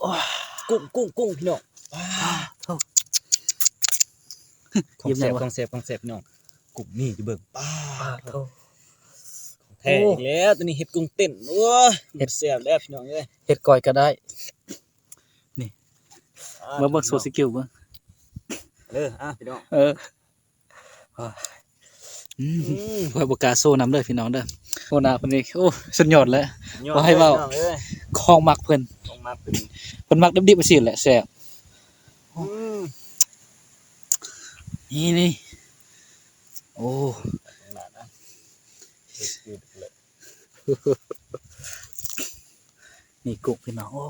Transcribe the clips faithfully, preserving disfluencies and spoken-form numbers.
โอ้ย กุ้ง กุ้ง กุ้ง พี่น้อง ปาดโธ่ ของแซ่บ เยี่ยมเลยว่ะ ของแซ่บ ของแซ่บ พี่น้อง กุ้งนี่จะเบิ่ง ปาด ปาดโธ่ แท้ โอ้ อีกแล้ว ตัวนี้เห็ดกุ้งเต้น โอ้ย เห็ด แซ่บแล้วพี่น้องเอ้ย เห็ดก้อยก็ได้ นี่ อ่า มาเบิ่ง พี่น้อง โชว์สกิลเบิ่ง เด้อ อ่ะ พี่น้อง เออ อ่า อืม อืม ข้อยบ่กล้าโชว์นำเด้อพี่น้องเด้อ หัวหน้าเพิ่นนี่ โอ้ สุดยอดเลย สุดยอด บ่ให้เว้า พี่น้องเอ้ย ของมักเพิ่น ของมักเพิ่น เพิ่นมักดิบๆ จั่งซี้แหละ แซ่บ อืม นี่ นี่ โอ้ ขนาดนะ นี่กุ้งพี่น้อง โอ้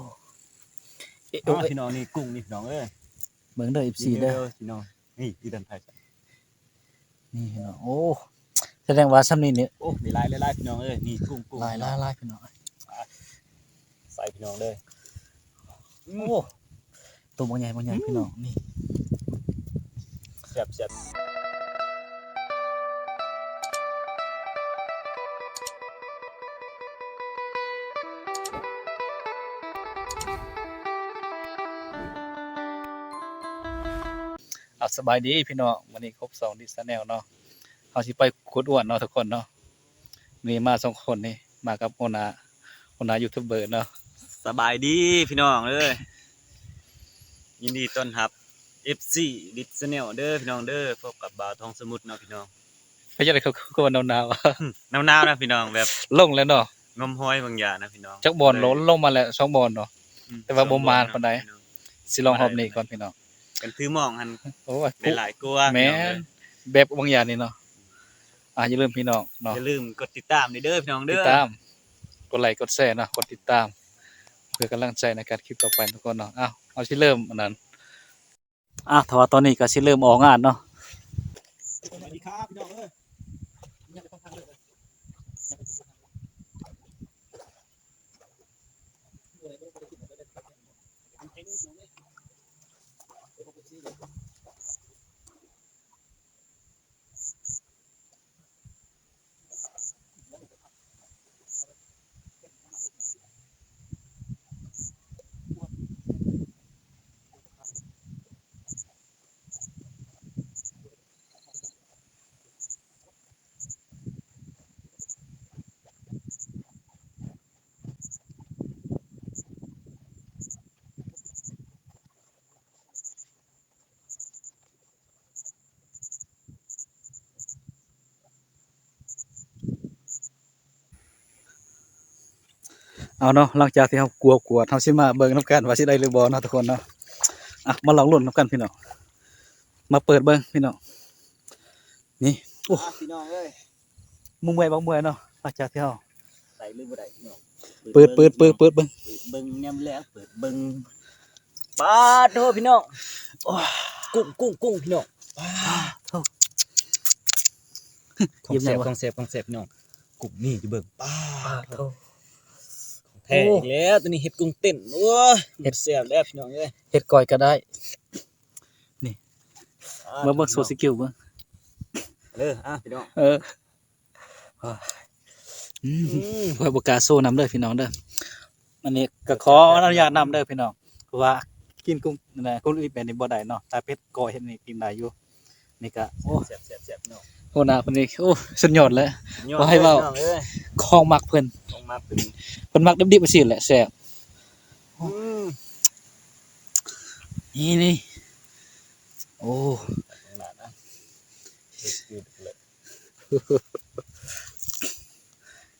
เอ๊ะ อ้าว เอ๊ะ พี่น้อง นี่กุ้งนี่พี่น้องเอ้ย เบิ่งเด้อ เอฟซี นี่เด้อ เด้อพี่น้อง นี่ที่ดันไทย นี่พี่น้อง โอ้ แสดงว่าซ้ำนี่เนี่ย โอ้ มีหลายหลายหลายพี่น้องเอ้ย นี่กุ้งกุ้ง หลายหลายหลายพี่น้อง ใส่พี่น้องเด้อ โอ้ ตัวบักใหญ่บักใหญ่ อืม พี่น้อง นี่ แซ่บแซ่บ อ่ะ สบายดีพี่น้อง วันนี้ครบสอง D Channel เนาะ เฮาสิไปขุดอ้วนเนาะทุกคนเนาะ นี่มาสองคนนี่ มากับหัวหน้า หัวหน้ายูทูบเบอร์เนาะ สบายดีพี่น้องเอ้ย ยินดีต้อนรับ เอฟซี ดิสแนลเด้อพี่น้องเด้อ พบกับบ่าวทองสมุทรเนาะพี่น้อง เป็นจั่งใด๋ คือ คือว่าหนาวๆ อะ หนาวๆ นะพี่น้อง แบบ ลงแล้วเนาะ งมหอยบางอย่างนะพี่น้อง จักบ่อน เลย ลงมาแล้วสองบ่อนเนาะ อืม แต่ว่าบ่หมานปานใด๋ สองบ่อนเนาะพี่น้อง สิลองรอบนี้ก่อนพี่น้อง กันถือหม่องหั่น โอ้ย หลายๆ กว่า แม่น พี่น้องเอ้ย แบบบางอย่างนี่เนาะ อ่ะ อย่าลืมพี่น้องเนาะ อย่าลืมกดติดตามเด้อพี่น้องเด้อ ติดตาม กดไลค์ กดแชร์เนาะ กดติดตาม เพื่อกำลังใจในการคลิปต่อไปทุกคนเนาะ อ้าว เอาสิเริ่มอันนั้น อ่ะ ถ้าว่าตอนนี้ก็สิเริ่มออกงานเนาะ สวัสดีครับพี่น้องเอ้ย เอาเนาะ หลังจากที่เฮากวดกวด เฮาสิมาเบิ่งนำกันว่าสิได้หรือบ่เนาะทุกคนเนาะ อ่ะ มาลองลุ้นนำกันพี่น้อง มาเปิดเบิ่งพี่น้อง นี่ โอ้ อ่ะ พี่น้องเอ้ย บ่เมื่อย บ่เมื่อยเนาะ หลังจากที่เฮา ใส่หรือบ่ได้พี่น้อง เปิด เปิด เปิด เปิดเบิ่ง เปิดเบิ่งแนมแล้ว เปิดเบิ่ง ปาดโธ่พี่น้อง โอ้ย กุ้ง กุ้ง กุ้ง พี่น้อง ปาดโธ่ ของแซ่บ เยี่ยมเลยว่ะ ของแซ่บ ของแซ่บพี่น้อง กุ้งนี่จะเบิ่ง ปาดโธ่ ปาดโธ่ แท้ โอ้ อีกแล้ว ตัวนี้เห็ดกุ้งเต้น โอ้ย เห็ด แซ่บแล้วพี่น้องเอ้ย เห็ดก้อยก็ได้ นี่ อ่า มาเบิ่ง พี่น้อง โชว์สกิลเบิ่ง เออ อ่ะ พี่น้อง เออ อืม อืม ข้อยบ่กล้าโชว์นำเด้อพี่น้องเด้อ อันนี้ก็ขออนุญาตนำเด้อพี่น้อง เพราะว่ากินกุ้งนะ กุ้งดิบแบบนี้บ่ได้เนาะ ถ้าเฮ็ดก้อยเฮ็ดนี่กินได้อยู่ นี่ก็ โอ้ แซ่บๆๆพี่น้อง หัวหน้าเพิ่นนี่ โอ้ สุดยอดเลย สุดยอด บ่ให้เว้า เลยพี่น้องเอ้ย ของมักเพิ่น ของมักเพิ่น เพิ่นมักดิบๆจั่งซี้แหละ แซ่บ อืม นี่ นี่ โอ้ ขนาดนะ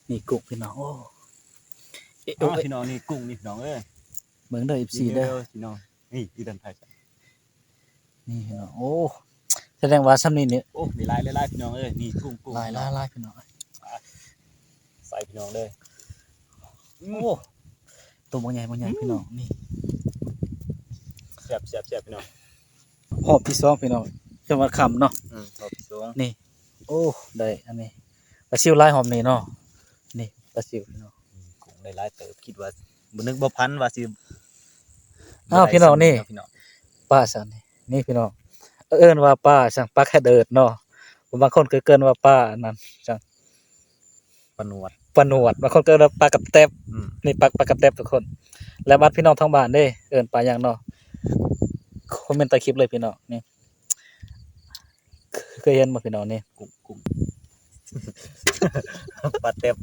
นี่กุ้งพี่น้อง โอ้ เอ๊ะ อ้าว เอ๊ะ พี่น้อง นี่กุ้งนี่พี่น้องเอ้ย เบิ่งเด้อ เอฟซี นี่เด้อ เด้อพี่น้อง นี่ที่ดันไทย นี่พี่น้อง โอ้ แสดงว่าซ้ำนี่เนี่ย โอ้ มีหลายหลายหลายพี่น้องเอ้ย นี่กุ้งกุ้ง หลายหลายหลายพี่น้อง ใส่พี่น้องเลย โอ้ ตัวบักใหญ่บักใหญ่ อืม พี่น้อง นี่ แซ่บแซ่บแซ่บพี่น้อง รอบที่สองพี่น้อง จังหวัดคำเนาะ อืม รอบที่สอง นี่ โอ้ ได้อันนี้ ปลาซิวหลายรอบนี้เนาะ นี่ ปลาซิวพี่น้อง อืม กุ้งได้หลายเติบ คิดว่า บ่นึกบ่ฝันว่าสิ อ้าว พี่น้อง นี่ ได้สำเร็จเนาะพี่น้อง ปลาสันนี่ นี่พี่น้อง เอิ้นว่าปลาสัง ปลาแคเดิดเนาะ บางคนก็เอิ้นว่าปลาอันนั้นสัง ปลาหนวด ปลาหนวด บางคนก็เอิ้นว่าปลากระแตบ อืม นี่ปลา ปลากระแตบทุกคน และบัดพี่น้องทางบ้านเด้ เอิ้นปลาหยังเนาะ คอมเมนต์ใต้คลิปเลยพี่น้อง นี่ เคยเห็นบ่พี่น้องนี่ กุ้ง กุ้ง ปลาแต๊บ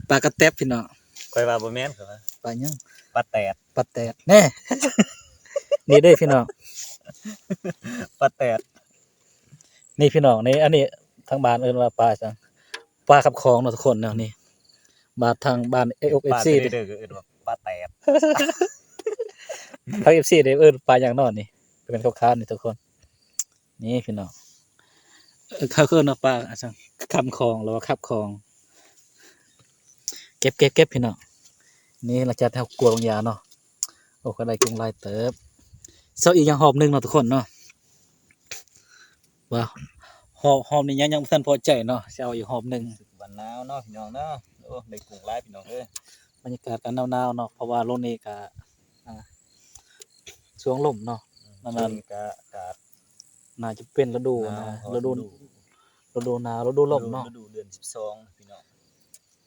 ปลากระแต๊บพี่น้อง ข้อยว่าบ่แม่น ข้อยว่า ปลาหยัง ปลาแต๊ด ปลาแต๊ด แน่ นี่เด้พี่น้อง ปลาแต๊ด นี่พี่น้อง นี่ อันนี้ทางบ้านเอิ้นว่าปลาจั่ง ปลาขับของเนาะทุกคนเนาะ นี่ บาดทางบ้าน เอ เอฟซี ปลาเด้อ เอิ้นว่าปลาแต๊ด ทาง เอฟซี เด้เอิ้นปลาหยังเนาะนี่ เป็นขาวๆนี่ทุกคน นี่พี่น้อง เออ เขาเอิ้นว่าปลาอะจั่ง คำของ หรือว่าขับของ เก็บ เก็บ เก็บพี่น้อง นี่หลังจากที่เรากวดลงยาเนาะ โอ้ ก็ได้กุ้งหลายเติบ เซาะอีกอย่างหอบหนึ่งเนาะทุกคนเนาะ ว่าหอบ หอบนี่ยัง ยังบ่ทันพอใจเนาะ สิเอาอีกหอบหนึ่ง วันหนาวเนาะพี่น้องเนาะ โอ้ ได้กุ้งหลายพี่น้องเอ้ย บรรยากาศก็หนาวๆเนาะ เพราะว่าโลกนี้ก็ อ่า ช่วงลมเนาะ อืม นั่นๆ ช่วงนี้ก็อากาศ น่าจะเป็นฤดู หนาว นะ ฤดู ฤดู ฤดูหนาว ฤดูลมเนาะ ฤดูเดือนสิบสองพี่น้อง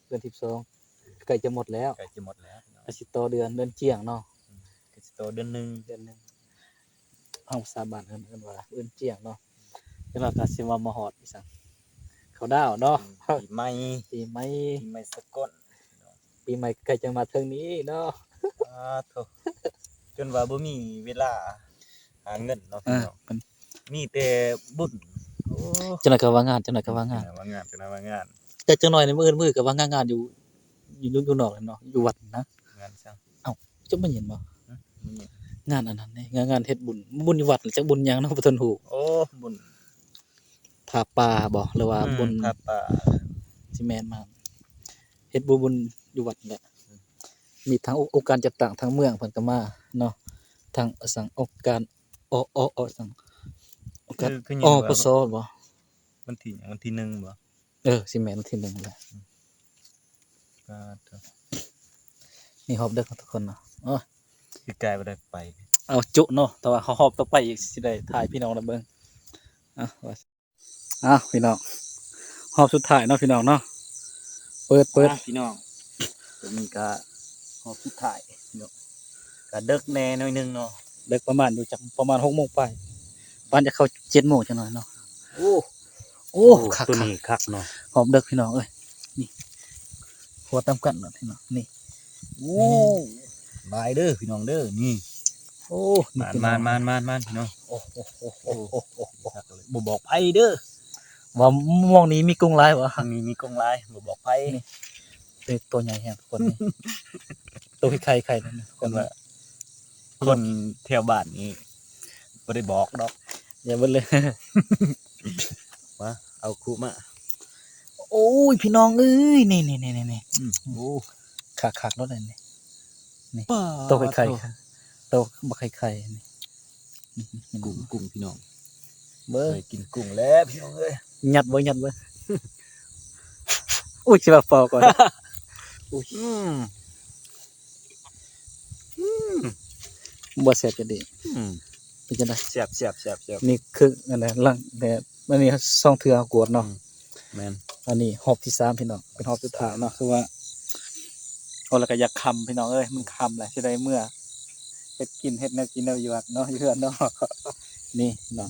เดือนสิบสอง ใกล้จะหมดแล้ว ใกล้จะหมดแล้วพี่น้อง ก็สิต่อเดือน เดือนเจียงเนาะ อืม ก็สิต่อเดือนหนึ่ง เดือนหนึ่ง เอาภาษาบ้านเอิ้น เอิ้นว่าเดือนเจียงเนาะ แล้วก็สิว่ามาฮอดอีสัง เขาดาวเนาะ อืม ปีใหม่ ปีใหม่ ปีใหม่สากล ปีใหม่ใกล้จะมาเทิงนี้เนาะ อ่า โถ่ จนว่าบ่มีเวลาหาเงินเนาะพี่น้อง อ่า มัน มีแต่บุญ โอ้ จังใดก็ว่างาน จังใดก็ว่างาน จังใดว่างาน จังใดว่างาน แต่จังหน่อยนี่มื้ออื่นมื้อก็ว่างาน งานอยู่ อยู่ อยู่นอกนั่นเนาะ อยู่วัดนะ งานซั้ง เอ้า เจ้าบ่ยินบ่ ฮะ บ่ยิน งานอันนั้นเด้ งาน งานเฮ็ดบุญ บุญอยู่วัด จักบุญหยังเนาะ บ่ทันฮู้ โอ้ บุญ ผ้าป่าบ่ หรือว่า อืม บุญ ผ้าป่า สิแม่นมาก เฮ็ดบุญ บุญอยู่วัดนั่นแหละ อืม มีทั้งองค์ องค์การจัดตั้งทางเมืองเพิ่นก็มาเนาะ ทั้งสังองค์การ อ อ อ สัง องค์การ คือ คือหยัง อ วะ ป ส บ่ วันที่หยัง วันที่หนึ่งบ่ เออ สิแม่นวันที่หนึ่งแหละ อืม ก็เถอะ นี่ฮอบเด้อทุกคนเนาะ เออ พี่กายบ่ได้ไป เอาจุเนาะ แต่ว่าฮอบต่อไปอีกสิได้ถ่ายพี่น้องได้เบิ่ง อ่ะ ว่า อ่ะ พี่น้อง ฮอบสุดท้ายเนาะพี่น้องเนาะ เปิด เปิด อ่ะ พี่น้อง ตัวนี้ก็ฮอบสุดท้ายเนาะ ก็เดิกแน่หน่อยหนึ่งเนาะ เดิกประมาณอยู่จักประมาณหกโมงปลาย ปานจะเข้าเจ็ดโมงจักหน่อยเนาะ โอ้ โอ้ โอ้ คัก ตัวนี้คักเนาะ ฮอบเดิกพี่น้องเอ้ย นี่ หัวตำกันเนาะพี่น้อง นี่ โอ้ นี่ หลายเด้อพี่น้องเด้อ นี่ โอ้ นี่ มาน พี่น้อง มาน มาน มาน มาน พี่น้อง โอ้ โอ้ โอ้ คักเลย บ่บอกไผเด้อ ว่าม่วงนี้มีกุ้งหลายวะ ม่วงนี้มีกุ้งหลาย บ่บอกไผ นี่ เป็นตัวใหญ่แฮงทุกคนนี่ ตัวไข่ไข่นั่นนะทุกคน ว่า คนแถวบ้านนี่บ่ได้บอกดอก อย่าเบิ่งเลย มา เอาคุมา โอ้ย พี่น้องเอ้ย นี่ นี่ นี่ นี่ นี่ อืม โอ้ คักๆ แล้วนี่ นี่ ปาด ตัวไข่ไข่ โถ่ ตัวบักไข่ไข่ นี่ นี่ นี่ กุ้ง กุ้ง พี่น้อง เบิ่ง ได้กินกุ้งแล้วพี่น้องเอ้ย ยัดไว้ ยัดไว้ อุ้ย สิว่าเป่าก่อน อุ้ย อืม อืม บ่แซ่บจะดี อืม เป็นจังได๋ แซ่บ แซ่บ แซ่บ แซ่บ นี่คืออันนั้นหลัง แต่อันนี้สองเทื่อกวดเนาะ อืม แม่น อันนี้ฮอบที่สามพี่น้อง เป็นฮอบสุดท้ายเนาะ คือว่า โอ้ แล้วก็อยากค่ำพี่น้องเอ้ย มันค่ำแล้ว สิได้เมือ เฮ็ดกิน เฮ็ดแนวกินแนวอยู่วัดเนาะ อยู่เฮือนเนาะ นี่เนาะ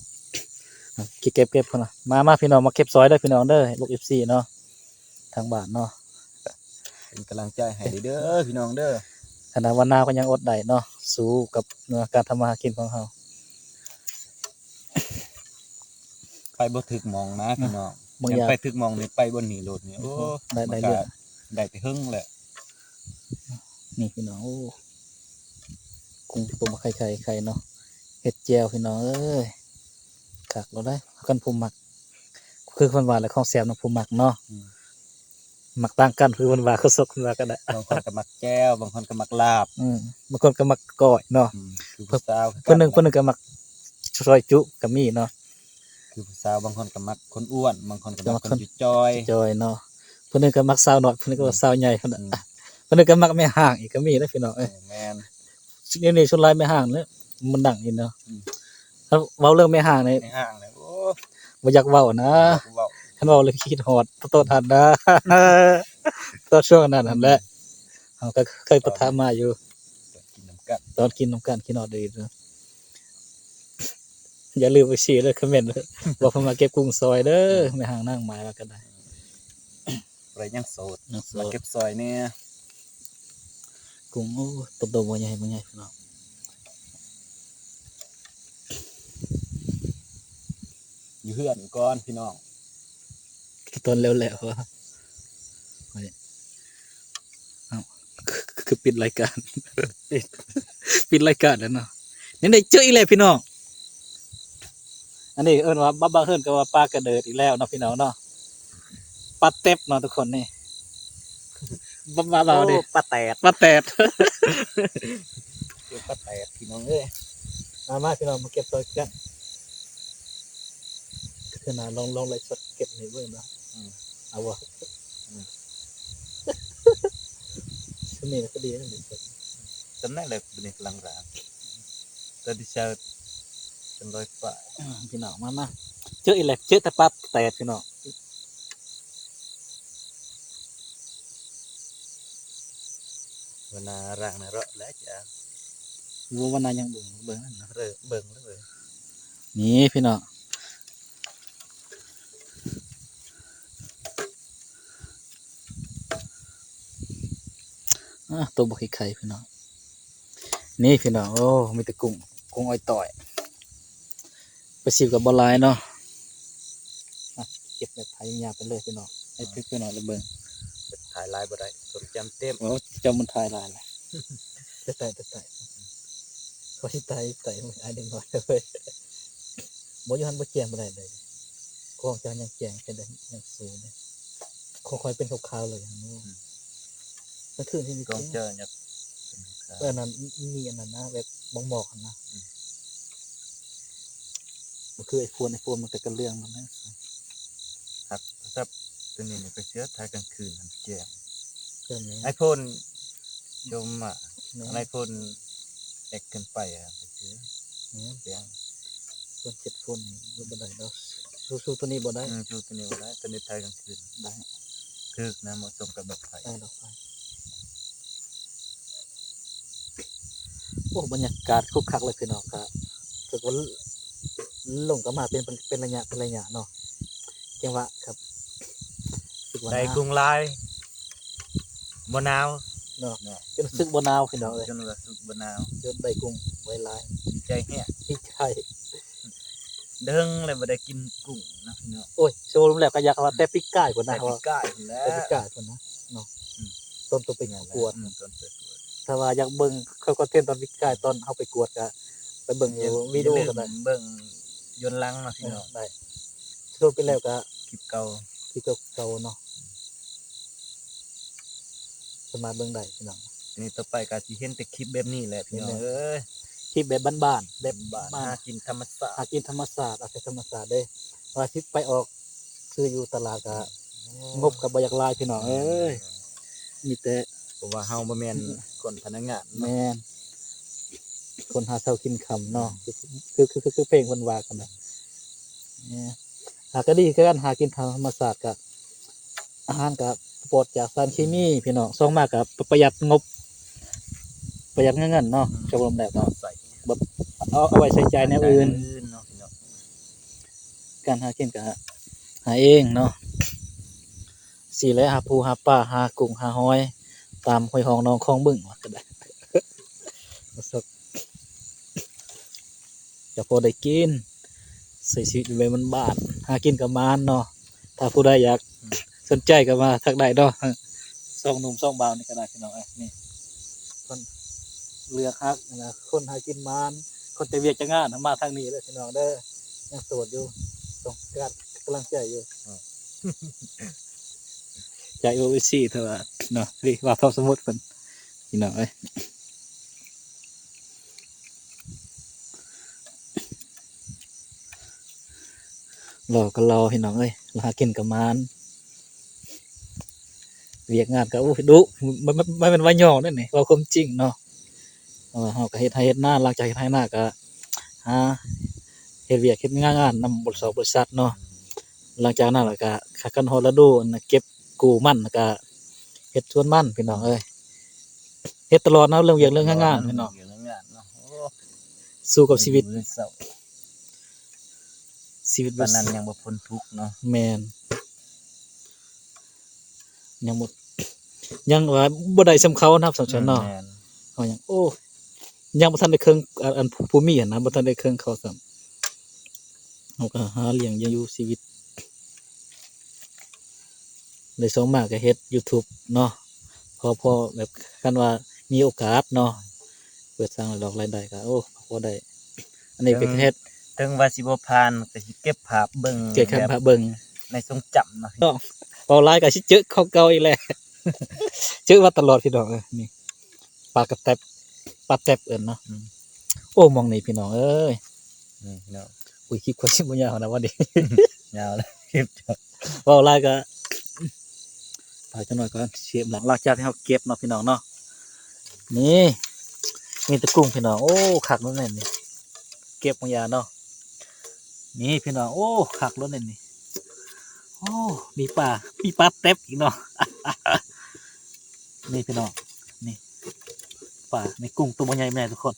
เก็บ เก็บ เก็บพุ่นน่ะ มา มาพี่น้อง มาเก็บซอยเด้อพี่น้องเด้อ ลูก เอฟซี เนาะ ทางบ้านเนาะ เป็นกำลังใจให้เด้อพี่น้องเด้อ ขนาดว่าหนาวก็ยังอดได้เนาะ สู้กับ เนาะ การทำมาหากินของเฮา ไปบ่ถึกหม่องนะพี่น้อง บางอย่าง ไปถึกหม่องนี่ไปบ่หนีโลดนี่ โอ้ ได้ ได้เรื่อง มันก็ได้แต่เฮิงแหละ นี่พี่น้อง โอ้ กุ้งต้มไข่ไข่ไข่เนาะ เฮ็ดแจ่วพี่น้องเอ้ย คักแล้วเด้อ คันผู้มัก คือเพิ่นว่าแหละ ของแซ่บเนาะ ผู้มักเนาะ อืม มักต่างกัน คือเพิ่นว่า คือสด เพิ่นว่าก็ได้ บางคนก็มักแจ่ว บางคนก็มักลาบ อืม บางคนก็มักก้อยเนาะ อืม คือผู้สาว เพิ่นหนึ่ง เพิ่นหนึ่งก็มักซอยจุก็มีเนาะ คือผู้สาว บางคนก็มักคนอ้วน บางคนก็มักคนจ่อยๆ จ่อยเนาะ เพิ่นหนึ่งก็มักสาวน้อย เพิ่นหนึ่งก็มักสาวใหญ่ เพิ่นน่ะ อืม เพิ่นหนึ่งก็มักแม่ฮ้างอีกก็มีนะพี่น้องเอ้ย เออ แม่น เดี๋ยวนี้ส่วนหลายแม่ฮ้างเนี่ยมันดังอีกเนาะ อืม ถ้าเว้าเรื่องแม่ฮ้างนี่ แม่ฮ้างนี่ โอ้ บ่อยากเว้านะ บ่อยากเว้า คันเว้าแล้วคิดฮอดโตทันนะ ตอนช่วงนั้นนั่นแหละ เฮาก็เคยปะทะมาอยู่ ตอนกินน้ำกัน ตอนกินน้ำกัน กินออเดิร์ฟเนาะ อย่าลืมไปแชร์ และคอมเมนต์ บอกเพิ่นมาเก็บกุ้งซอยเด้อ อืม แม่ฮ้างนางหมายว่าก็ได้ ผู้ใดยังโสด ยังโสด มาเก็บซอยแหน่ กุ้ง โอ้ โตๆ บ่ใหญ่ บ่ใหญ่พี่น้อง อยู่เฮือนก่อนพี่น้อง ตอนแล้วๆ ว่า เอ้า คือ คือปิดรายการ ปิด ปิดรายการแล้วเนาะ นี่ได้เจออีกแล้วพี่น้อง อันนี้เอิ้นว่า บาง บางเฮือนก็ว่าปลากระเดิดอีกแล้วเนาะพี่น้องเนาะ ปลาเต็บเนาะทุกคนนี่ มา มา มาดิ โอ้ ปลาแตด ปลาแตด เจอปลาแตดพี่น้องเอ้ย มา มาพี่น้องมาเก็บซอยกัน คือน่าลอง ลองไลฟ์สดเก็บให้เบิ่งเนาะ อืม เอาบ่ อืม ช่วงนี้ก็ดีนะไลฟ์สด จำได้เลย เป็นหลังร้าน แต่ที่เช้าเป็นร้อยกว่า อ่า พี่น้องมา มา เจออีกแล้ว เจอแต่ปลาแตดพี่น้อง วันนาร่างนะเราะแล้วจ้ะ ว่าวันนายังเบิ่ง เบิ่งนั่นนะ เออ เบิ่งแล้วเบิ่ง นี่พี่น้อง อ่ะ ตัวบักไข่พี่น้อง นี่พี่น้อง โอ้ มีแต่กุ้ง กุ้งอ้อยต่อย ไปสิบกับบ่หลายเนาะ อ่ะ เก็บแบบไทยยาวไปเลยพี่น้อง ให้พี่น้องได้เบิ่ง ถ่ายหลายบ่ได้ ผมจำเต็ม โอ้ เจ้ามันถ่ายหลายเลย จะถ่าย จะถ่าย เขาสิถ่าย ถ่ายมันอายเด็กน้อยเว้ย บ่อยู่หั่นบ่แจ้งบ่ได้เลย ของเจ้ายังแจ้งเป็นได้ยังสูงเลย ของข้อยเป็นขาวๆเลย อืม มันคือที่ ของเจ้ายังเป็นขาว เออ นั่น มีอันนั้นนะ แบบหมอกๆหั่นนะ อืม มันคือไอ้โฟน ไอ้โฟนมันก็กระเรื่องมันนะ ครับ ครับ ตัวนี้เนี่ยไปเชื่อถ่ายกลางคืนมันแจ้ง เครื่องนี้ ไอโฟน ชมอ่ะ นี่ ไอโฟน เอ็กซ์เกินไปอ่ะ ไปเชื่อ อืม แจ้ง โฟนเจ็ดโฟนนี่บ่ได้ดอก สู้ สู้ตัวนี้บ่ได้ อืม สู้ตัวนี้บ่ได้ ตัวนี้ถ่ายกลางคืน ได้ ถืกนะ เหมาะสมกับดอกไฟ ได้ดอกไฟ โอ้ บรรยากาศคึกคักเลยพี่น้องครับ ถือว่าลงก็มาเป็น เป็นระยะ เป็นระยะเนาะ จังหวะครับ รู้สึกว่า ได้ หนาว กุ้งหลาย บ่หนาว เนาะ เนาะ จนรู้สึกบ่หนาวพี่น้องเอ้ย จนรู้สึกบ่หนาว จนได้กุ้งไว้หลาย ดีใจแฮง ดีใจ เดิงเลยบ่ได้กินกุ้งนะพี่น้อง โอ้ย โชว์รวมแล้วก็อยากว่าแต่ปีกายพุ่นนะ แต่ปีกายพุ่นแหละ แต่ปีกายพุ่นนะ เนาะ อืม ต้นตัวไปกวด อืม ต้นไปกวด ถ้าว่าอยากเบิ่งคลิปคอนเทนต์ตอนปีกาย ตอนเฮาไปกวดก็ไปเบิ่งอยู่ อย่า วิดีโอก็ได้ อย่าลืมเบิ่งย้อนหลังเนาะพี่น้อง เออ ได้ สรุปไปแล้วก็ คลิปเก่า คลิปเก่าๆเนาะ สามารถเบิ่งได้พี่น้อง ทีนี้ต่อไปก็สิเห็นแต่คลิปแบบนี้แหละพี่น้อง เห็นไหม เอ้ย คลิปแบบบ้านๆ แบบบ้านๆ บ้าน หากินธรรมชาติ หากินธรรมชาติ อาศัยธรรมชาติเด้ ว่าสิไปออกซื้ออยู่ตลาดก็ โอ้ งบก็บ่อยากหลายพี่น้องเอ้ย อืม มีแต่ เพราะว่าเฮาบ่แม่นคนพนักงานเนาะ แม่น คนหาเช้ากินค่ำเนาะ อืม คือ คือ คือ คือเพลงเพิ่นว่ากันนะ เนี่ย หาก็ดีคือกัน หากินธรรมชาติก็ อาหารก็ปลอดจากสารเคมี อืม พี่น้อง ส่วนมากก็ประหยัดงบ ประหยัดเงินเนาะ อืม จบลงแล้วก็ ใส่ แบบ เอา เอาไว้ใช้จ่ายแนวอื่น ใช้จ่ายแนวอื่นเนาะพี่น้อง การหากินก็หาเองเนาะ สิแหละ หาปูหาปลา หากุ้งหาหอย ตามห้วยหนองหนองคลองบึงว่าก็ได้ ก็พอได้กิน ใช้ชีวิตแบบบ้านๆ หากินกับหมานเนาะ ถ้าผู้ใดอยาก อืม สนใจก็มาทักได้เนาะ สองหนุ่มสองบ่าวนี่ก็ได้พี่น้องเอ้ย นี่ คนเลือกฮักนะ คนหากินหมาน คนแต่เวียกจะงานมาทางนี้เลยพี่น้องเด้อ ยังโสดอยู่ ต้องการกำลังใจอยู่ อืม ใจโอเอซีเท่านั้นเนาะ เรียกว่าทอดสมุดเพิ่น พี่น้องเอ้ย รอก็รอพี่น้องเอ้ย หากินกับหมาน เวียกงานก็ โอ้ย ดุ มัน มัน มันเป็นว่าหยอกนั่นนี่ เว้าความจริงเนาะ เออ เฮาก็เฮ็ดไร่เฮ็ดนา หลังจากเฮ็ดไร่นาก็หาเฮ็ดเวียกเฮ็ดงานนำบริษัท บริษัทเนาะ หลังจากนั้นแล้วก็คันฮอดฤดูอันเก็บกู้มัน แล้วก็เฮ็ดสวนมันพี่น้องเอ้ย เฮ็ดตลอดนะ เรื่องเวียกเรื่องงานพี่น้อง เวียกเรื่องงานเนาะ โอ้ สู้กับชีวิต อยู่ในเศร้า ชีวิต ปานนั้นยังบ่พ้นทุกข์เนาะ แม่น ยังบ่ยังว่าบ่ได้ส่ำเขานะครับสำหรับเนาะ แม่น เขายัง โอ้ ยังบ่ทันได้เครื่องอันอันผู้มีหั่นนะ บ่ทันได้เครื่องเขาซ้ำ เขาก็หาเลี้ยงอยู่ชีวิต ได้ส่วนมากก็เฮ็ด YouTube เนาะ พอพอแบบคันว่ามีโอกาสเนาะ เปิดสร้างดอกรายได้ก็ โอ้ พอได้ อันนี้ก็เฮ็ด ถึงว่าสิบ่ผ่านก็สิเก็บภาพเบิ่ง เก็บภาพเบิ่ง ในทรงจำเนาะ เว้าหลายก็สิเจอเขาเก่าอีกแหละ เจอมาตลอดพี่น้องเอ้ย นี่ ปลากระแตบ ปลาแตบเอิ้นเนาะ อืม โอ้ มองนี่พี่น้องเอ้ย นี่เนาะ อุ้ย คลิปคนสิบ่ยาวนะวันนี้ ยาวแล้วคลิป เว้าหลายก็ ไปจังหน่อยก่อน เชฟหลัง หลังจากที่เราเก็บเนาะพี่น้องเนาะ นี่ มีแต่กุ้งพี่น้อง โอ้ คักแล้วเนี่ยนี่ เก็บมายาเนาะ นี่พี่น้อง โอ้ คักแล้วเนี่ยนี่ โอ้ มีปลา มีปลาแตบอีกเนาะ นี่พี่น้อง นี่ ปลา นี่กุ้งตัวใหญ่แม่ทุกคน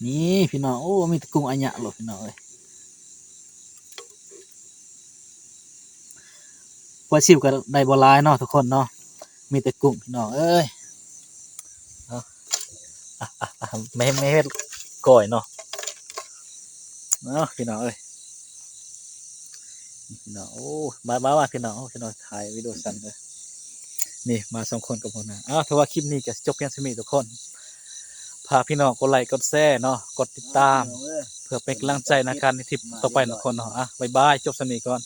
นี่พี่น้อง โอ้ มีแต่กุ้งอะยะโลดพี่น้องเอ้ย ปลาซิวก็ได้บ่หลายเนาะทุกคนเนาะ มีแต่กุ้งพี่น้องเอ้ย เนาะ อ่ะอ่ะอ่ะ ไม่ ไม่เฮ็ดก้อยเนาะ เนาะพี่น้องเอ้ย นี่พี่น้อง โอ้ มา มา มาพี่น้อง โอ้ พี่น้องถ่ายวิดีโอสั้นเลย นี่มาสองคนกับผมนะ อ้าว ถือว่าคลิปนี้ก็จบเพียงเท่านี้ทุกคน ฝากพี่น้องกดไลค์กดแชร์เนาะ กดติดตาม เพื่อเป็นกำลังใจในการในทริปต่อไปนะทุกคนเนาะ อ่ะ บ๊ายบาย จบเท่านี้ก่อน